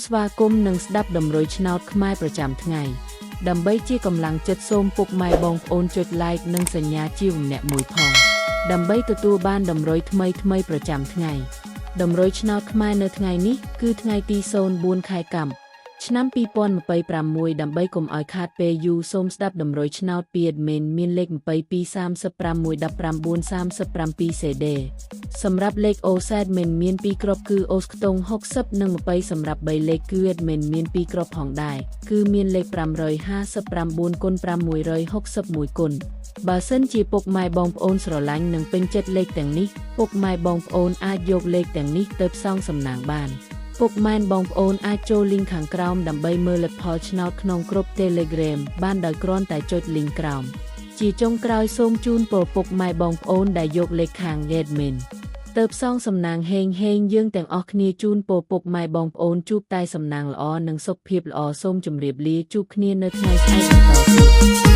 ស្វាគមន៍និងស្ដាប់តម្រុយឆ្នោតខ្មែរប្រចាំថ្ងៃដើម្បីជាកម្លាំងចិត្តសូមពុកម៉ែបងប្អូនចុច Like និងសញ្ញាជាម្នាក់មួយផងដើម្បីទទួលបានតម្រុយថ្មីៗប្រចាំថ្ងៃតម្រុយឆ្នោតខ្មែរនៅថ្ងៃនេះគឺថ្ងៃទី04ខែកម្មឆ្នាំ2026ដើម្បីកុំឲ្យខាតពេលយូរសូមស្ដាប់តម្រុយឆ្នោតពី admin មានលេខ2235 119 37 CD សម្រាប់លេខ OZ មិនមាន2គ្រាប់គឺអូសខ្ទង់60និង20សម្រាប់3លេខគឺ admin មាន2គ្រាប់ផងដែរគឺមានលេខ559គុណ661គុណបើសិនជាពុកម៉ែបងប្អូនស្រឡាញ់និងពេញចិត្តលេខទាំងនេះពុកម៉ែបងប្អូនអាចយកលេខទាំងនេះទៅផ្សងសំណាងបានពុកម៉ែបងប្អូនអាចចូលលីងខាងក្រោមដើម្បីមើលលទ្ធផលឆ្នោតក្នុងក្រុម Telegram បានដោយគ្រាន់តែចុចលីងក្រោមជាចុងក្រោយសូមជូនពរពុកម៉ែបងប្អូនដែលយកលេខខាង admin ទៅផ្សងសំណាងហេងហេងយើងទាំងអស់គ្នាជូនពរពុកម៉ែបងប្អូនជួបតែសំណាងល្អនិងសុខភាពល្អសូមជម្រាបលាជួបគ្នានៅថ្ងៃស្អែកបន្តទៀត។